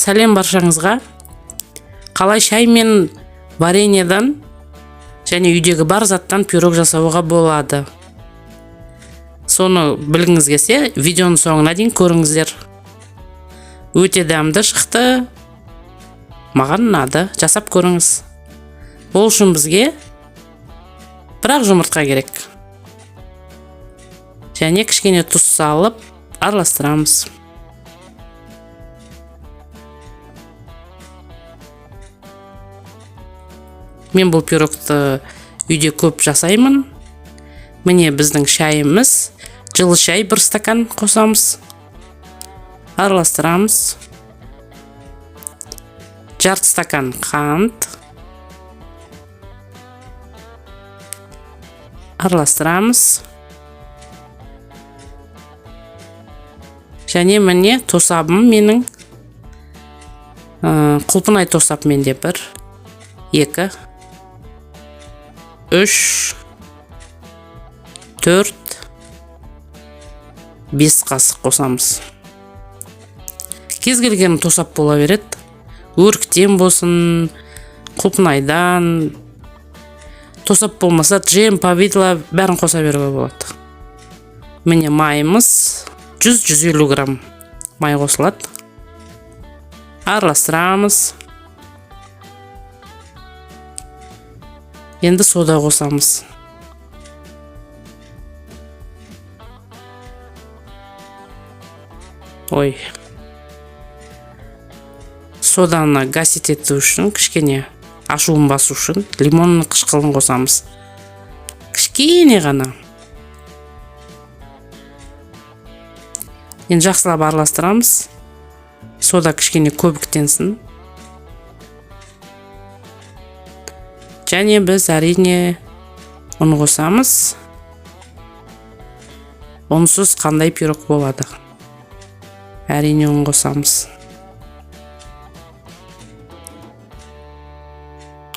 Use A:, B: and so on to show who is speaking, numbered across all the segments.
A: Сәлем баршаңызға. Қалай шай мен вареньеден және үйдегі бар заттан пирог жасауға болады? Соны білгіңіз келсе, видеоның соңына дейін көріңіздер. Өте дәмді шықты. Маған ұнады. Жасап көріңіз. Ол үшін бізге бір-ақ жұмыртқа керек. Және кішкене тұз салып араластырамыз. Мен бұл пирогты үйде көп жасаймын. Міне біздің шайымыз. Жылы шай бір стакан қосамыз. Араластырамыз. Жарты стакан қант. Араластырамыз. Және міне тосабым менің. Құлпынай тосап менде 1, 2, 3, 4, 5 қасық қосамыз. Кез келген тосап бола береді. Өріктен болсын, құлпынайдан. Тосап болмаса джем, повидло бәрін қоса беруге болады. Міне майымыз 100-150 грамм май қосылады. Араластырамыз. Енді сода қосамыз. Ой. Соданы гасить ету үшін, кішкене ашуын басу үшін лимонның қышқылын қосамыз. Кішкене ғана. Енді жақсылап араластырамыз. Сода кішкене көбіктенсін. Және біз әрине ұн қосамыз. Ұнсыз қандай пирог болады? Әрине ұн қосамыз.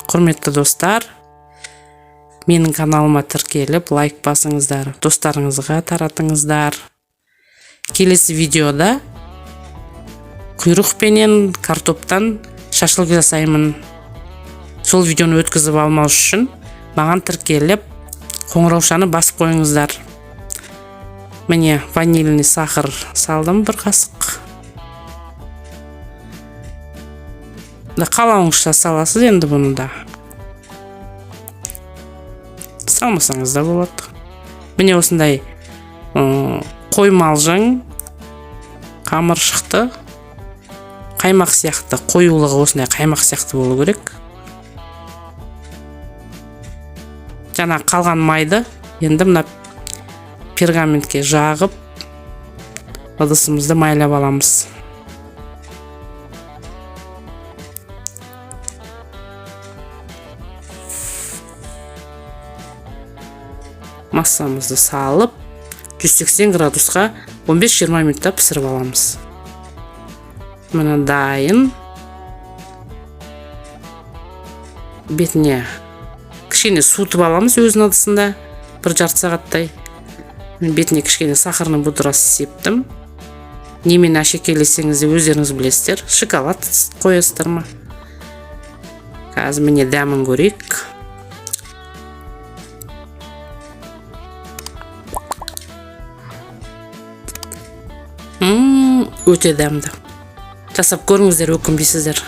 A: Құрметті достар, менің каналыма тіркеліп, лайк басыңыздар, достарыңызға таратыңыздар. Келесі видеода құйрық пенен картоптан шашлык жасаймын. Сол видеоны өткізіп алмау үшін маған тіркеліп, қоңыраушаны басып қойыңыздар. Міне ванильный сахар салдым бір қасық. Қалауыңызша саласыз енді бұны да. Салмасаңыз да болады. Міне осындай қоймалжың қамыр шықты. Қаймақ сияқты, қоюлығы осындай қаймақ сияқты болу керек. Жаңа қалған майды енді мына пергаментке жағып, ыдысымызды майлап аламыз. Массамызды салып, 180 градусқа 15-20 минутта пісіріп аламыз. Міне дайын. Бетіне кішкене суытып аламыз өзінің ыдысында бір жарты сағаттай. Мен бетіне кішкене сахарный пудрасы септім. Немен әшекейлесеңіз де өздеріңіз білесіздер. Шоколад қоясыздар ма? Қазір міне дәмін көрейік. Өте дәмді. Жасап көріңіздер, өкінбейсіздер.